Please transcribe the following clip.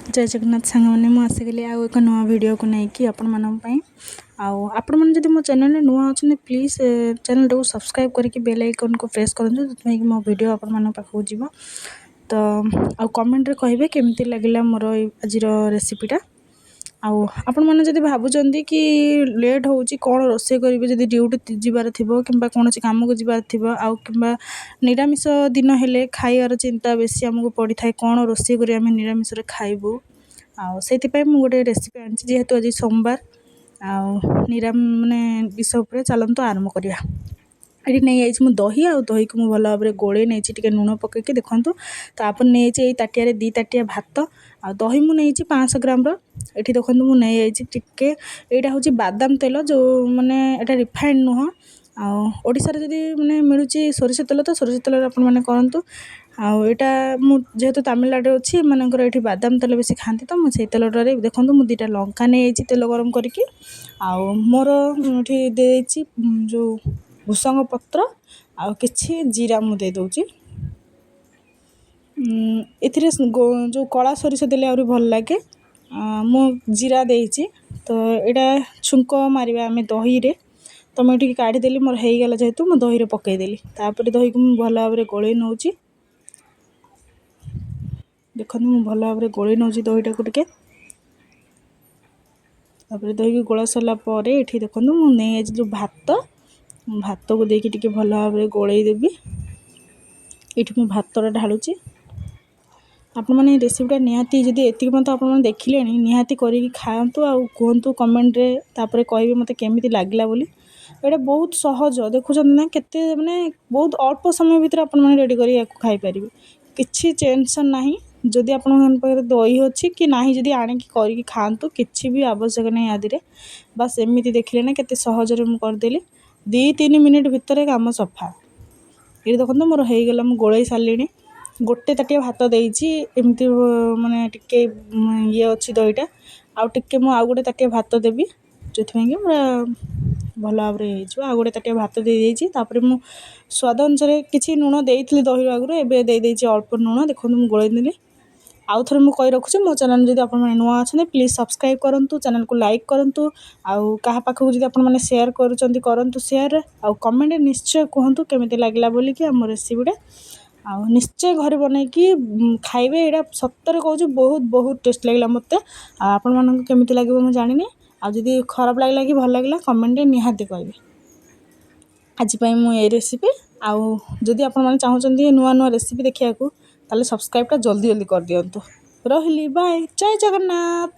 ଜୟ ଜଗନ୍ନାଥ ସାଙ୍ଗମାନେ, ମୁଁ ଆସିଗଲି ଆଉ ଏକ ନୂଆ ଭିଡ଼ିଓକୁ ନେଇକି ଆପଣମାନଙ୍କ ପାଇଁ। ଆଉ ଆପଣମାନେ ଯଦି ମୋ ଚ୍ୟାନେଲରେ ନୂଆ ଅଛନ୍ତି, ପ୍ଲିଜ୍ ଚ୍ୟାନେଲଟାକୁ ସବସ୍କ୍ରାଇବ୍ କରିକି ବେଲ୍ ଆଇକନ୍କୁ ପ୍ରେସ୍ କରନ୍ତୁ, ଯେଉଁଥିପାଇଁ କି ମୋ ଭିଡ଼ିଓ ଆପଣମାନଙ୍କ ପାଖକୁ ଯିବ। ତ ଆଉ କମେଣ୍ଟରେ କହିବେ କେମିତି ଲାଗିଲା ମୋର ଏଇ ଆଜିର ରେସିପିଟା। ଆଉ ଆପଣମାନେ ଯଦି ଭାବୁଛନ୍ତି କି ଲେଟ୍ ହେଉଛି, କ'ଣ ରୋଷେଇ କରିବେ, ଯଦି ଡ୍ୟୁଟି ଯିବାର ଥିବ କିମ୍ବା କୌଣସି କାମକୁ ଯିବାର ଥିବ, ଆଉ କିମ୍ବା ନିରାମିଷ ଦିନ ହେଲେ ଖାଇବାର ଚିନ୍ତା ବେଶୀ ଆମକୁ ପଡ଼ିଥାଏ, କ'ଣ ରୋଷେଇ କରି ଆମେ ନିରାମିଷରେ ଖାଇବୁ। ଆଉ ସେଇଥିପାଇଁ ମୁଁ ଗୋଟେ ରେସିପି ଆଣିଛି, ଯେହେତୁ ଆଜି ସୋମବାର ଆଉ ମାନେ ବିଷ ଉପରେ। ଚାଲନ୍ତୁ ଆରମ୍ଭ କରିବା। ଏଠି ନେଇଯାଇଛି ମୁଁ ଦହି, ଆଉ ଦହିକୁ ମୁଁ ଭଲ ଭାବରେ ଗୋଳେଇ ନେଇଛି ଟିକେ ଲୁଣ ପକାଇକି, ଦେଖନ୍ତୁ। ତାପରେ ନେଇଯାଇଛି ଏଇ ତାଟିଆରେ 2 ତାଟିଆ ଭାତ, ଆଉ ଦହି ମୁଁ ନେଇଛି 500 ଗ୍ରାମର। ଏଠି ଦେଖନ୍ତୁ, ମୁଁ ନେଇଯାଇଛି ଟିକେ, ଏଇଟା ହେଉଛି ବାଦାମ ତେଲ, ଯେଉଁ ମାନେ ଏଇଟା ରିଫାଇଣ୍ଡ ନୁହଁ। ଆଉ ଓଡ଼ିଶାରେ ଯଦି ମାନେ ମିଳୁଛି ସୋରିଷ ତେଲ, ତ ସୋରିଷ ତେଲରେ ଆପଣମାନେ କରନ୍ତୁ। ଆଉ ଏଇଟା ମୁଁ ଯେହେତୁ ତାମିଲନାଡ଼ୁରେ ଅଛି, ଏମାନଙ୍କର ଏଠି ବାଦାମ ତେଲ ବେଶୀ ଖାଆନ୍ତି, ତ ମୁଁ ସେଇ ତେଲଟାରେ ଦେଖନ୍ତୁ ମୁଁ 2ଟା ଲଙ୍କା ନେଇଯାଇଛି ତେଲ ଗରମ କରିକି। ଆଉ ମୋର ଏଠି ଦେଇଛି ଯେଉଁ ଭୃସଙ୍ଗ ପତ୍ର ଆଉ କିଛି ଜିରା ମୁଁ ଦେଇଦେଉଛି। ଏଥିରେ ଯେଉଁ କଳା ସୋରିଷ ଦେଲେ ଆହୁରି ଭଲ ଲାଗେ। ମୁଁ ଜିରା ଦେଇଛି। ତ ଏଇଟା ଛୁଙ୍କ ମାରିବା ଆମେ ଦହିରେ। ତ ମୁଁ ଏଠିକି କାଢ଼ିଦେଲି, ମୋର ହେଇଗଲା ଯେହେତୁ ମୁଁ ଦହିରେ ପକାଇଦେଲି। ତାପରେ ଦହିକୁ ମୁଁ ଭଲ ଭାବରେ ଗୋଳେଇ ନେଉଛି। ଦେଖନ୍ତୁ, ମୁଁ ଭଲ ଭାବରେ ଗୋଳେଇ ନେଉଛି ଦହିଟାକୁ ଟିକେ। ତାପରେ ଦହିକୁ ଗୋଳା ସାରିଲା ପରେ ଏଠି ଦେଖନ୍ତୁ, ମୁଁ ନେଇଯାଇଛି ଯେଉଁ ଭାତ, ଭାତକୁ ଦେଇକି ଟିକେ ଭଲ ଭାବରେ ଗୋଳେଇ ଦେବି। ଏଇଠି ମୁଁ ଭାତଟା ଢାଳୁଛି। ଆପଣମାନେ ଏଇ ରେସିପିଟା ନିହାତି, ଯଦି ଏତିକି ପର୍ଯ୍ୟନ୍ତ ଆପଣମାନେ ଦେଖିଲେଣି, ନିହାତି କରିକି ଖାଆନ୍ତୁ ଆଉ କୁହନ୍ତୁ କମେଣ୍ଟରେ, ତାପରେ କହିବେ ମୋତେ କେମିତି ଲାଗିଲା ବୋଲି। ଏଇଟା ବହୁତ ସହଜ, ଦେଖୁଛନ୍ତି ନା, କେତେ ମାନେ ବହୁତ ଅଳ୍ପ ସମୟ ଭିତରେ ଆପଣମାନେ ରେଡ଼ି କରି ୟାକୁ ଖାଇପାରିବେ। କିଛି ଟେନସନ୍ ନାହିଁ। ଯଦି ଆପଣଙ୍କ ପାଖରେ ଦହି ଅଛି କି ନାହିଁ, ଯଦି ଆଣିକି କରିକି ଖାଆନ୍ତୁ, କିଛି ବି ଆବଶ୍ୟକ ନାହିଁ ୟା। ବାସ୍, ଏମିତି ଦେଖିଲେ ନା କେତେ ସହଜରେ ମୁଁ କରିଦେଲି, 2-3 ମିନିଟ୍ ଭିତରେ କାମ ସଫା। ଏଇଠି ଦେଖନ୍ତୁ, ମୋର ହେଇଗଲା, ମୁଁ ଗୋଳେଇ ସାରିଲିଣି। ଗୋଟେ ତାଟିଆ ଭାତ ଦେଇଛି ଏମିତି, ମାନେ ଟିକେ ଇଏ ଅଛି ଦହିଟା, ଆଉ ଟିକେ ମୁଁ ଆଉ ଗୋଟେ ତାଟିଆ ଭାତ ଦେବି, ଯେଉଁଥିପାଇଁ କି ପୁରା ଭଲ ଭାବରେ ହେଇଯିବ। ଆଉ ଗୋଟେ ତାଟିଆ ଭାତ ଦେଇଦେଇଛି। ତାପରେ ମୁଁ ସ୍ୱାଦ ଅନୁସାରେ କିଛି ଲୁଣ ଦେଇଥିଲି ଦହିରୁ ଆଗରୁ, ଏବେ ଦେଇଦେଇଛି ଅଳ୍ପ ଲୁଣ। ଦେଖନ୍ତୁ, ମୁଁ ଗୋଳେଇ ଦେଲି। ଆଉ ଥରେ ମୁଁ କହି ରଖୁଛି, ମୋ ଚ୍ୟାନେଲ୍ ଯଦି ଆପଣମାନେ ନୂଆ ଅଛନ୍ତି, ପ୍ଲିଜ୍ ସବସ୍କ୍ରାଇବ୍ କରନ୍ତୁ, ଚ୍ୟାନେଲ୍କୁ ଲାଇକ୍ କରନ୍ତୁ, ଆଉ କାହା ପାଖକୁ ଯଦି ଆପଣମାନେ ସେୟାର କରୁଛନ୍ତି, କରନ୍ତୁ ସେୟାର, ଆଉ କମେଣ୍ଟ ନିଶ୍ଚୟ କୁହନ୍ତୁ କେମିତି ଲାଗିଲା ବୋଲିକି ଆମ ରେସିପିଟା। ଆଉ ନିଶ୍ଚୟ ଘରେ ବନେଇକି ଖାଇବେ। ଏଇଟା ସତରେ କହୁଛି, ବହୁତ ବହୁତ ଟେଷ୍ଟ ଲାଗିଲା ମୋତେ। ଆଉ ଆପଣମାନଙ୍କୁ କେମିତି ଲାଗିବ ମୁଁ ଜାଣିନି। ଆଉ ଯଦି ଖରାପ ଲାଗିଲା କି ଭଲ ଲାଗିଲା, କମେଣ୍ଟରେ ନିହାତି କହିବେ। ଆଜି ପାଇଁ ମୁଁ ଏଇ ରେସିପି, ଆଉ ଯଦି ଆପଣମାନେ ଚାହୁଁଛନ୍ତି ନୂଆ ନୂଆ ରେସିପି ଦେଖିବାକୁ, ତାହେଲେ ସବସ୍କ୍ରାଇବ୍ଟା ଜଲ୍ଦି ଜଲ୍ଦି କରିଦିଅନ୍ତୁ। ରହିଲି, ବାଏ, ଜୟ ଜଗନ୍ନାଥ।